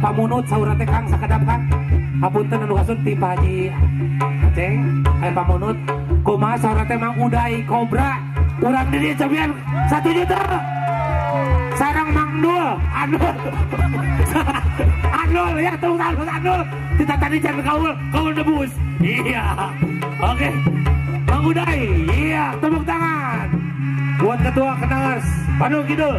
Pamunut saurang teh Kang sakedap Kang. Hapunten anu kasut ti Pak Haji Aceng, aya pamunut. Kumaha saurang teh Mang Uday Kobra. Urang di dieu cobian 1 juta. Sareng Mang Dul, Andul. Andul ya, tepuk tangan Andul. Kita tadi can kaul, kaul debus. Iya. Oke. Mang Uday, iya, tepuk tangan. Buat Ketua Kendangers Bandung Kidul.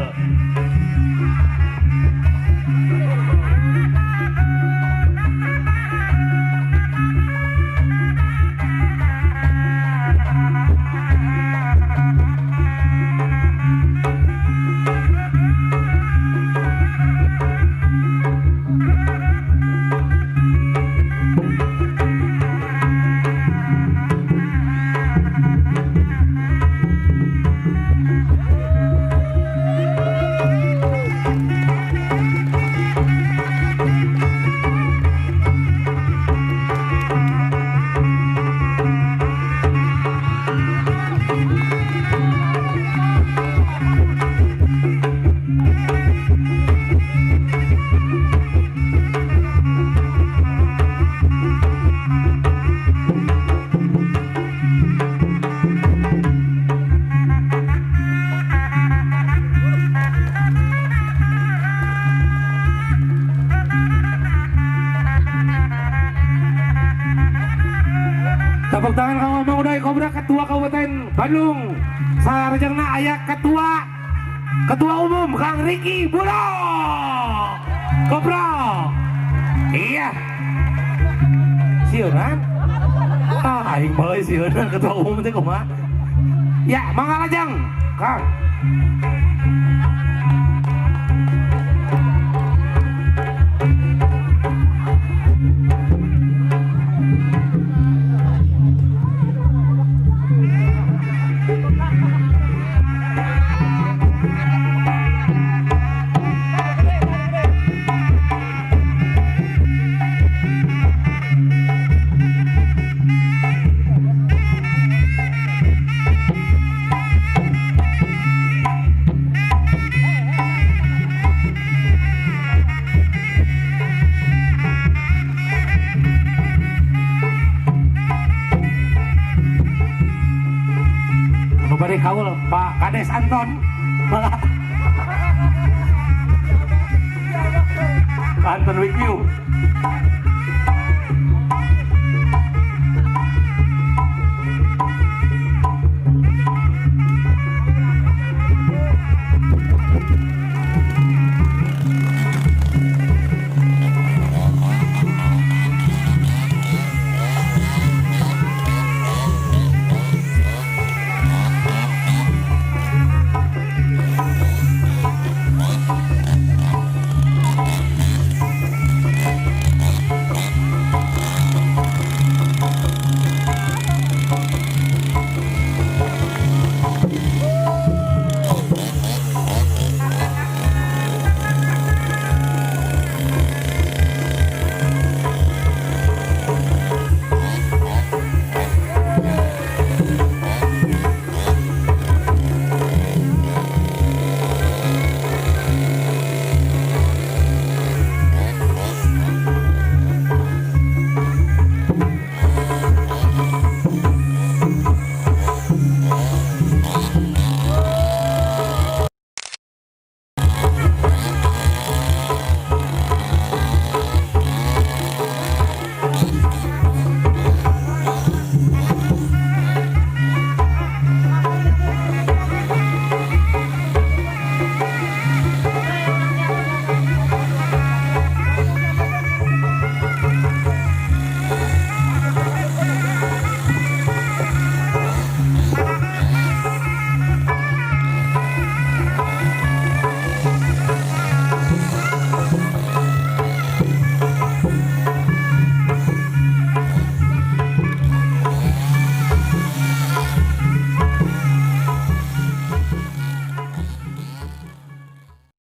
Tepuk tangan kanggo Mang Uday Kobra, Ketua Kabupaten Bandung. Sarjana aya Ketua Ketua Umum Kang Riki Buro Kobra. Iya. Sieunan? Ah, aing bae sieunan ketua umum teh kumaha? Ya, mangga lajeng, Kang. Bari kaul Pak Kades Anton. Anton Wikyu.